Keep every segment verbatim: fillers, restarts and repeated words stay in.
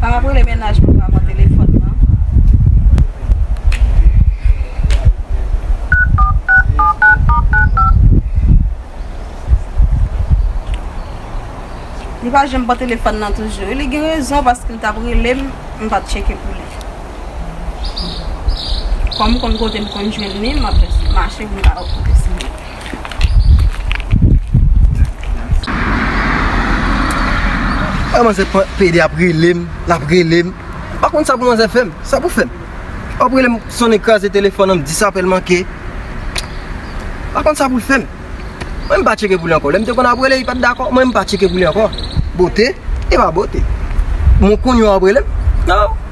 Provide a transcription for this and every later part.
M ap rele mennaj mwen pa pran telefòn nan. Li pa janm pran telefòn nan toujou. Li gen rezon paske l t ap rele m, m pa t tcheke pou li. Kòm m konn kote m konn jwenn li, m ap jis mache pou m ka wè kote se li. Kòman se pede ap rele m, l ap rele m. M pa konn sa pou manzè fè m. Sa pou fè m. W ap rele m, sonnen kraze telefòn nan, m dis apèl manke. M pa konn sa pou l fè m. Mwen, m pa tcheke pou li ankò. Lè m te konn ap rele, li pa t dakò. Mwen, m pa tcheke pou li ankò. Bote, e pa bote. Mwen konn yo ap rele m. Non.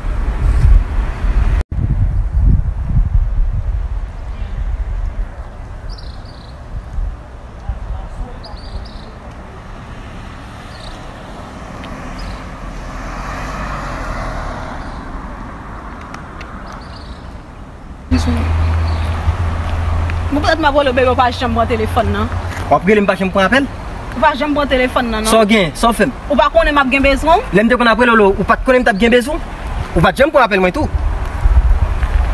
Mwen petèt m ap rele w, bebe, w pa janm pran telefòn nan. W ap rele m, pa janm pran apèl? Ou pa janm pran telefòn nan, non. Sa w gen? Sa w fè m? Ou pa konnen m ap gen bezwen w? Lè m te konn ap rele w, ou pa t konnen m t ap gen bezwen w? Ou pa t janm pran apèl mwen tou.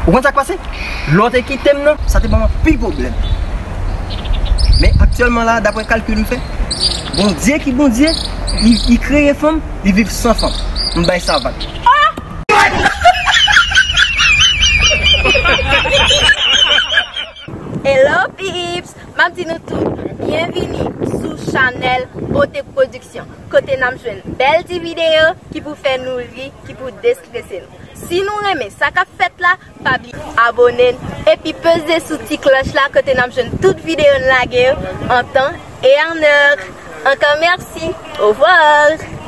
Ou konn sa k pase? Lè w te kite m nan, sa te ban m anpil pwoblèm. Men aktyèlman la, daprè kalkil m fè, Bondye ki Bondye, li, li kreye fanm, li viv san fanm. M bay sa vag. Hello peeps! M ap di nou tout byenvini sou chanèl Bote Production, kote n ap jwenn bèl ti videyo ki pou fè nou ri, ki pou destrese nou. Si nou renmen sa k ap fèt la, pa bliye abone n, epi peze sou ti klòch la kote n ap jwenn tout videyo n lage yo an tan e an è. Ankò mèsi. Au revoir.